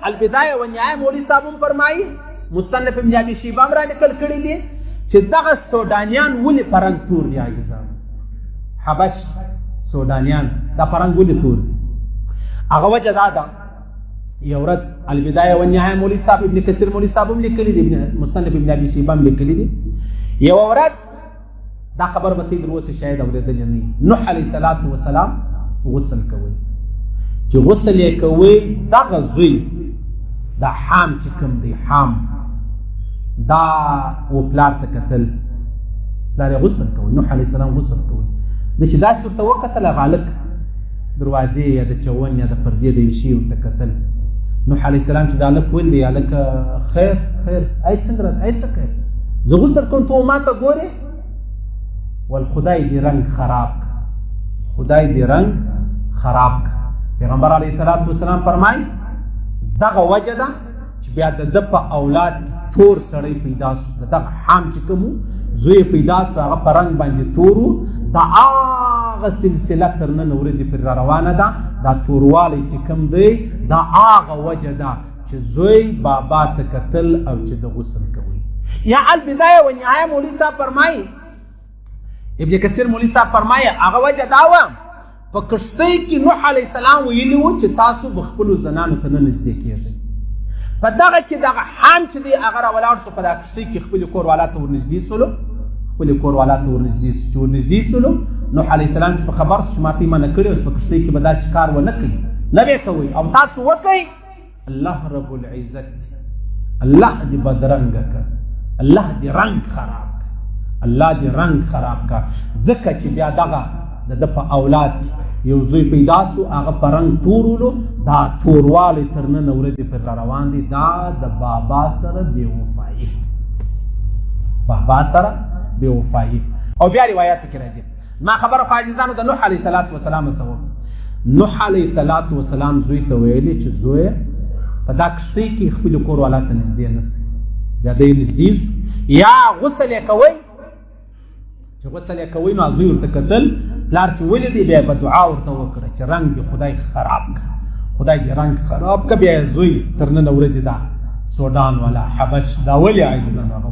البدایه و نهایه مولوي صاحب هم فرمایي، مصنف ابن ابي شیبه هم را نقل کړي دي چې دغه سوډانیان ولې په رنګ تور دي؟ عزیزانو، حبش سوډانیان دا په رنګ ولې تور دي؟ هغه وجه دا ده، یو ورځ البدایه و نهایه مولوي صاحب، ابن کثیر مولوي صاحب هم لیکلي دي، ابن مصنف ابن ابي شیبه هم لیکلي دي. یوه ورځ دا خبر به تر اوسه شاید اورېدلې نه وي، نوح علیه الصلاة والسلام غسل کوي، چې غسل یې کوي، دغه زوی دا حام چې کوم دی، حام دا و پلار ته کتل، پلار یې غسل کوي، نوح علیه السلام غسل کوي، د چې داسې ورته وکتل، هغه هلک دروازې یا د چون یا د پردې د یو شي ورته کتل. نوح علیه السلام چې دا هلک ولید، هلکه خیر خیر، ای څنګه راته، ای څه کوې؟ زه غسل کوم، ته ما ته ګورې؟ ول خدای دې رنګ خراب که، خدای دې رنګ خراب که. پیغمبر علیه الصلاة والسلام فرمای دغه وجه ده چې بیا د ده په اولاد کې تور سړی پیدا سو. د دغه حام چې کوم زوی پیدا سو، هغه په رنګ باندې تور و. دا هغه سلسله تر نن ورځې پرې را روانه ده. دا توروالی چې کوم دی، دا هغه وجه ده چې زوی بابا ته کتل او چې د غسل کوي. یا البدایه و نهایه مولوي صاحب فرمایي، ابن کثیر مولوي صاحب فرمایي، هغه وجه دا وه، په کښتۍ کې نوح علیه السلام ویلي وو چې تاسو به خپلو زنانو ته نه نږدې کېږئ. په دغه کې دغه حام چې دی، هغه راولاړ سو، په دغه کښتۍ کې خپلې کور والا ته ورنږدې سولو، خپلې کور والا ته ورنږدې سو. چې ورنږدې سولو، نوح علیه السلام چې په خبر سو چې ماته یې منع کړې، اوس په کښتۍ کې به داسې کار ونه کوي، نه به کوئ او تاسو وکئ، الله رب العزت الله دې بدرنګ که، الله دې رنګ خراب که، الله دې رنګ خراب که. ځکه چې بیا دغه د ده په اولاد کې یو زوی پیدا سو، هغه په رنګ تور ولو. دا توروالی تر نن ورځې پر را روان دی. دا د بابا سره بې وفایي، بابا سره بې وفایي. او بیا روایاتو کې راځي، زما خبره خو عزیزانو د نوح علیه الصلاة والسلام سره، نوح علیه الصلاة والسلام زوی ته ویلي چې زویه، په دا کښتۍ کې خپلې کور والا ته نږدې نه سي. بیا دی نږدې سو، یا غسل یې کوئ، چې غسل یې کوئ نو زوی ورته کتل. پلار چې ولیدی، بیا یې په دعا ورته وکړه چې رنګ دې خدای خراب کړه، خدای دې رنګ خراب کړه. بیا یې زوی تر ننه ورځې دا سوډان والا حبش دا ولې عزیزانو هغه